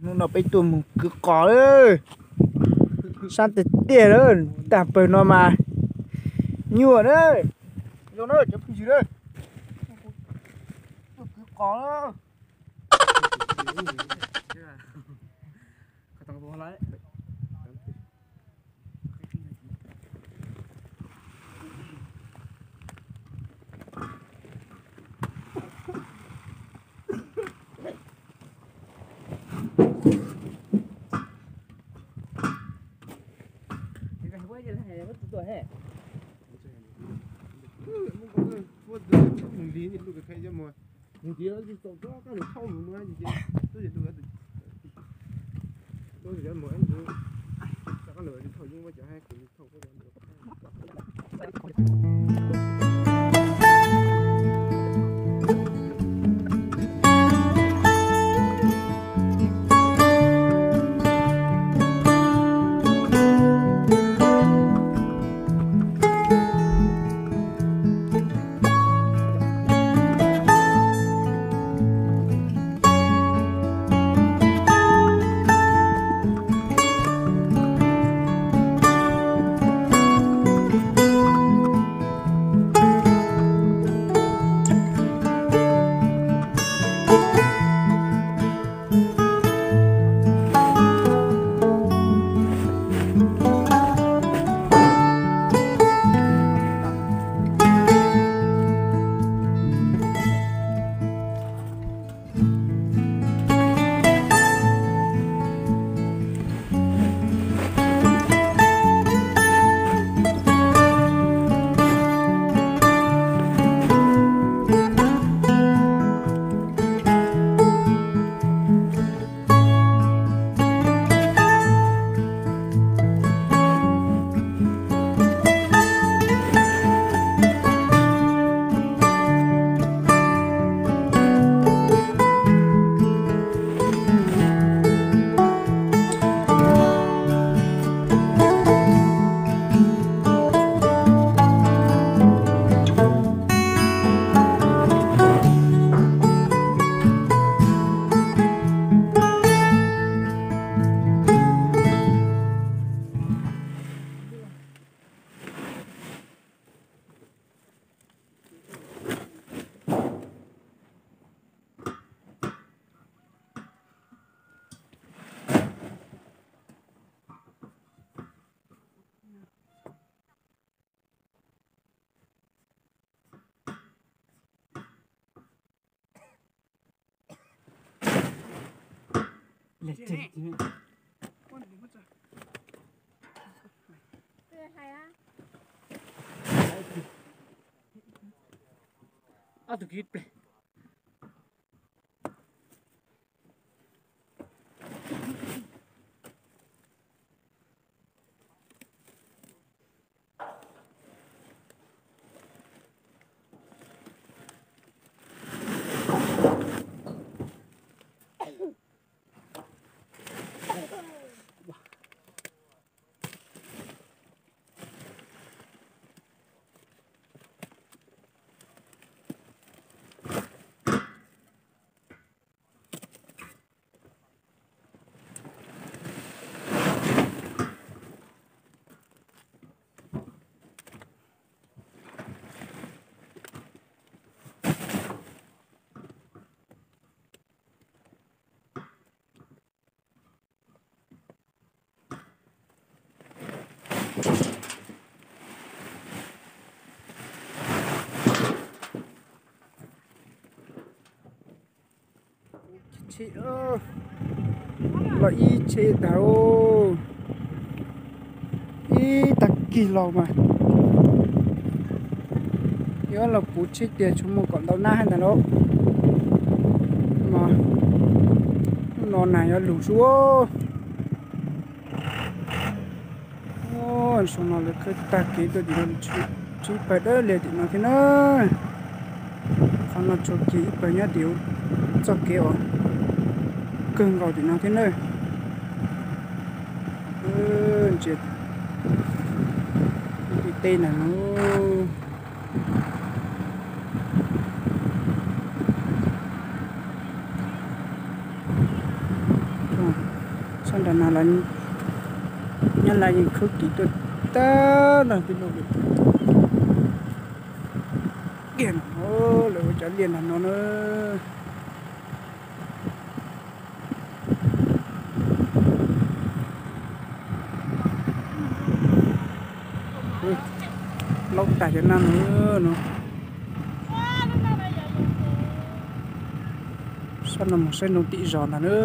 Hnub no peb tuaj mus kwv qos lawm. Sab tiag tiag lawm, tag pawg no mas nyuaj na. Zoo na cov phooj ywg na, tuaj kwv qos. Los ib tsheb tag, ib tag kis los mas yuav los puv tsheb tiag, tsuas muaj kom ntau nab ntag lauj. Hnub no nag yuav lug sub. Saum no lawv khawb tag kev tuaj tim no, tsheb pawg dawb liag tim no thiab na. Qhov no tshua kiag ib pawg nyob tim txoj kev uas kawg nkaus tim no thiab na. Ntsia tim teb ntag no. Nram no los nyob Laj yeej khwb kis tuaj tag nrho tij laug. Kiag no, lawv ua cov liaj nram no na. Laub tag cov nab no no. Sab no mus saib ntoo tim zos ntag na.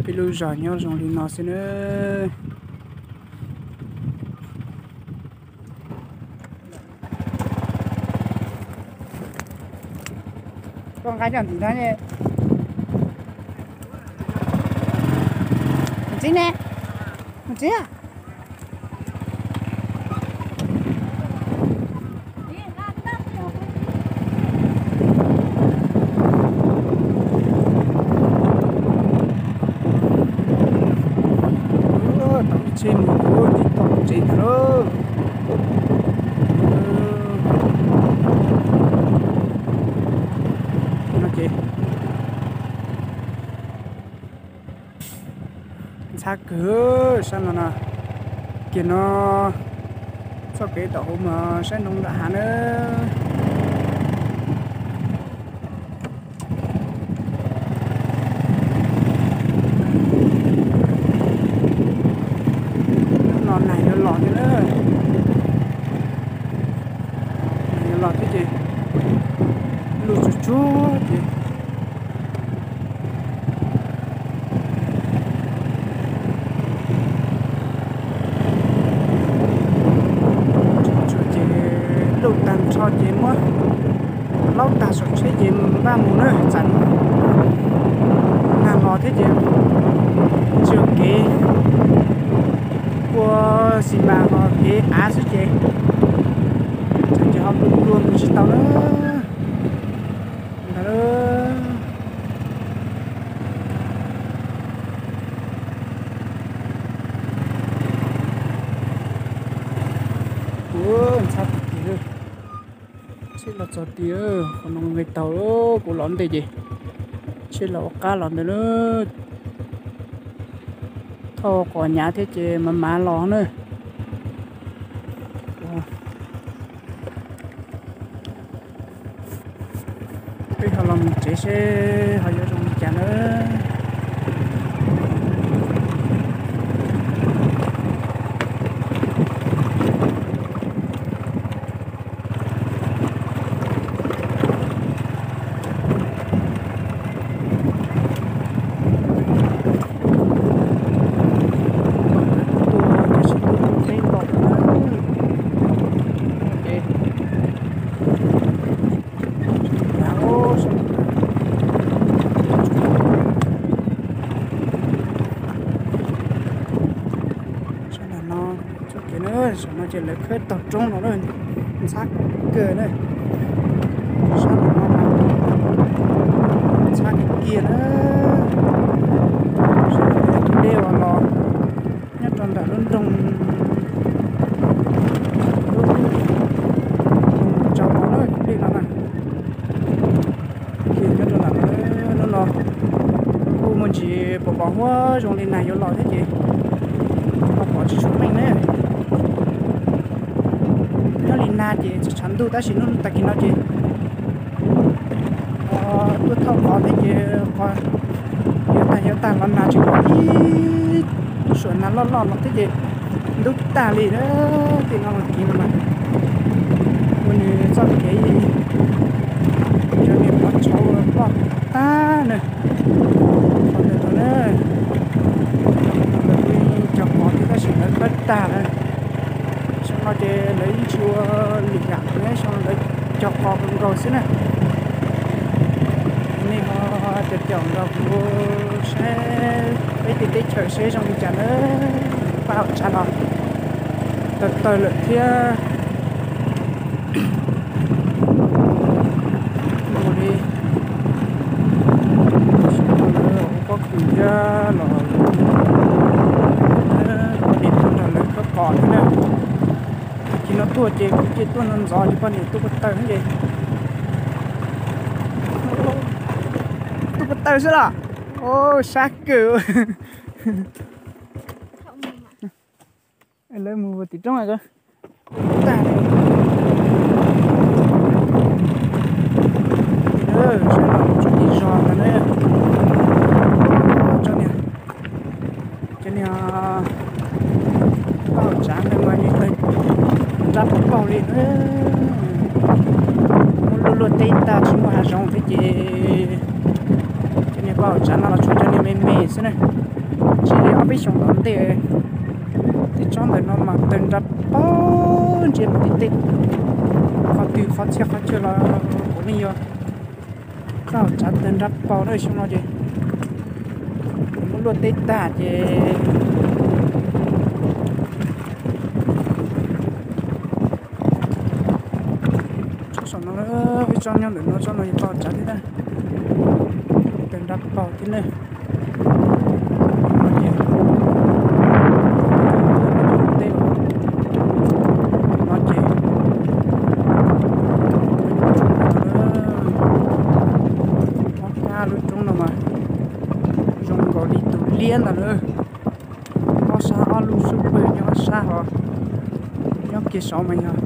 Peb lub zos nyob zoo li no xwb na. Koj nqa coj ntim no. Mus txiv ne, mus txiv. Tau ib tsheb mus kuv tib tog tsev ntag lauj. No ces ntxhab kawg sab no no. Kiag no txoj kev tom hauv mas saib ntoo nram hav na. Hnub no nag yuav los thiab na. Nag yuav los thiab ces luj tsuag tsuag ces tsuag ces luj tag nrho ces muab laub tag saum tsheb ces npaj mus na, txawm nag los thiab ces tsis ua kev, ua xis mas ho kev av xwb ces txawm ces ho plua plua mus tsis tau na. Ntawd. Ua ntxhab tiag tiag. Tsheb los txog tiag, qhov no nqis taug, kuv los ntej ces tsheb los ua qab los ntawd na. Thauj qos hnyav thiab ces mas mas los na. Peb ho los mus tsev seb ho yuav zoo li cas na. Tuaj ces sib tuaj tus teb nkaus na. Ces sab nram no, txoj kev na, sab no ces lawv khawb taug roob no na, ntxhab kawg na. Sab nram no mas ntxhab kiag na. Sab nram no tus dej uas los nyob rau nram lub nroog, lub nroog Tsau no na, tus dej no na. Ces nyob rau nram no, hnub no kuj muaj ntsis pom pom huab zoo li nag yuav los thiab ces ho pom tsis tshua meej ne. Nyob li nag ces tshav tshav ntuj tab sis hnub tag kis no ces tuaj thauj qos thiab ces qos yuav tag yuav tag los nag tsis pom ib suam nag loj loj los thiab ces ntub tag li na. Tim no mas kiv no mas ua nws txoj kev cov niag qhov tshauv loj tag na. Qhov ntawd no na, lawv kuj cog qos thiab tab sis lawv khawb tag lawm. Xyoo no ces lawv yeej tsis ua lwm yam ne, xyoo no lawv cog qos nkaus xwb na. Nej ho caum caum nrog kuv saib peb tej teb chaws seb zoo li cas na. Paj hauv tshaj los tawg tawg lawm thiab. Ua li, lawv ua pob kws thiab los, poj niam tuaj nrog lawv khawb qos thiab na. Tag kis no tuaj ces kuv cia tuaj no ntxov ces poj niam tuaj ko taw thiab ces tuaj Ua taw xwb los. Sab kawg. Lawv mus tim roob tag. Tsob niag zog ntawd na. Tsob niag, cov niag paj haum tsav ntawd mas yeej nrab paug li na. Muab luaj luaj teb tag tsis muaj hav zoov thiab ces cov niag paj haum tsav no los tshuav cov niag me me xwb na. Tsis li ob peb xyoos tom ntej, tej tsob ntawm no mas taw nrab paug ntsia mus tim tej qhov twg qhov txhia qhov chaw los kuv yeej yog paj haum tsav taw nrab paug na. Xyoo no ces muab luaj teb tag ces tsob saum no, ib tsob nyob ntawm no, tsob no yog paj haum tsav thiab na. Taw nrab paug thiab na. No ces, no ces ob peb lub roob no mas zoo nkaus li tus liab ntag lawm. Ob sab ob lub xub pwg nyob ob sab hos, nyob kiag saud mas yog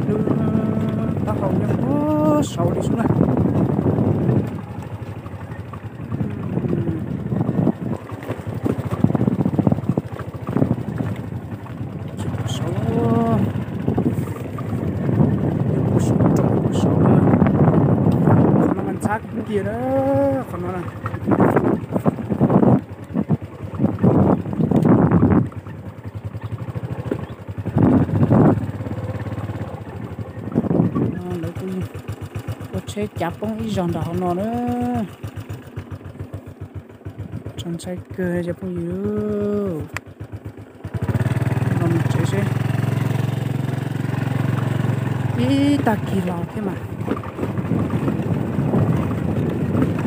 lub taub hau nyob puag saud li xwb na. Tsis puag saud, nyob puag saud, roob puag saud na. Qhov no mas ntxhab kiag na, qhov no na. Lawv kuj ua tsheb cav poob ib zog nram hauv no na. Txaus ntshai kawg cov phooj ywg. Los mus tsev seb, ib tag kis los thiab mas.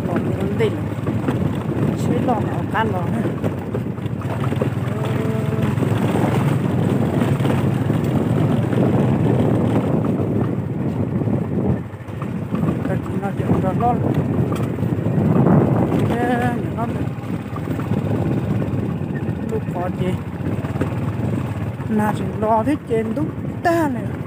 Los mus ua ntej lawm, tsheb loj mas qab los na. Tag kis no ces ua nrog hlob, niam hlob ntawd lub qhov ces nag tseem los thiab ces ntub tag lawm.